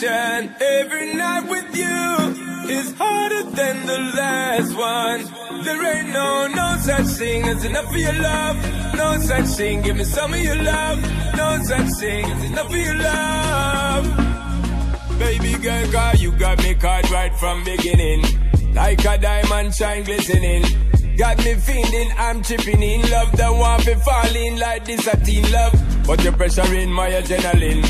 passion. Every night with you is harder than the last one. There ain't no such thing as enough of your love. No such thing, give me some of your love. No such thing as enough of your love. Baby girl, cause you got me caught right from beginning. Like a diamond shine glistening. Got me feeling I'm tripping in love. Don't want to fall in like this a teen love. But you're pressuring my adrenaline.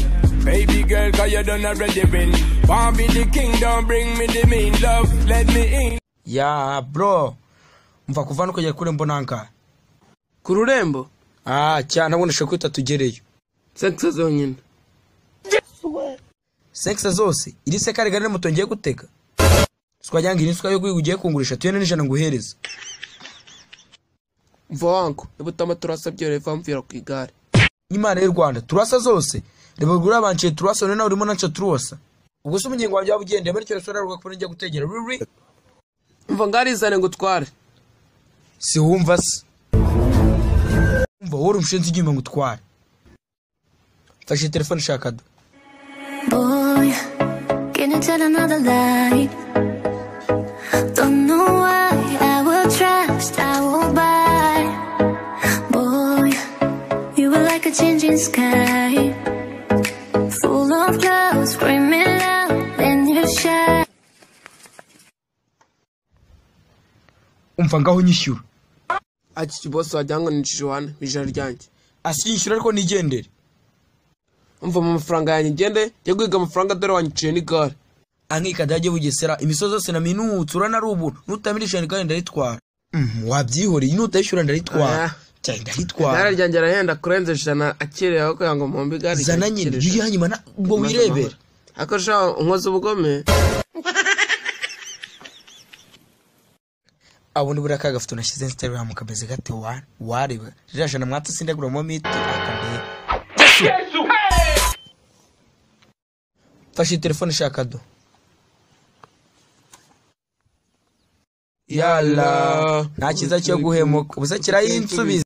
Baby girl, cause you done already win. Want be the king, don't bring me the mean love. Let me in. Ya bro, mva kuva no kugera kuri mbonanka. Ku rurembo? Ah, cyane abona shaka kwita tugereyo. 5 zonyine. 5 zose iri se kare gare moto ngiye gutega. Twajyanga iri yo ugiye kungurisha tuyene n'ijana nguhereza. Mva wangu, ibutama turasabye reva mvira ku igare. Imana y'u Rwanda turasa zose. Reba gura banciye turasa none urimo nanca turasa. Ubwo se umugengo wanjye wabugendeye muri cyo restaurant rwa njya gutegera ruri. Mva ngarizane ngo utware. Si wumva se. Umva wowe umushinzi igimba ngo utware. Fashe telefone shaka do. Boy, can you tell another lie? Don't know why I will trust, I will buy. Boy, you were like a changing sky, full of clouds, screaming loud, then you shine. Umva ngaho nyishyura. Ati boss wajyanga nijwana ijana ryanjye. Asinyishyura ariko nigendere. Umva mu mafaranga yanjye ngende njye guhiga amafaranga dore wanyiciye n'igare. Ankika dajye Bugesera imisozi yose na minutse urana ari ubuntu nutamirisha igare ndaritwara. Wabyihoreye nutayishyura ndaritwara. Cyane ndaritwara. Igare ryanjye arahenda kurenza 100 akiriye kugira ngo mpombe igare. Zana nyine hanyuma ngo wirebere. Akosha unkoze ubugome. Abone buriya ka gafoto nashyize Instagram kameze gate wa wareba. Rirajana mwatsi sindagura mu miti akande. Yesu! Fashe telefone shaka do. Yalla, nta cyiza cyo guhemuka. Ubusa kirayinsubiza.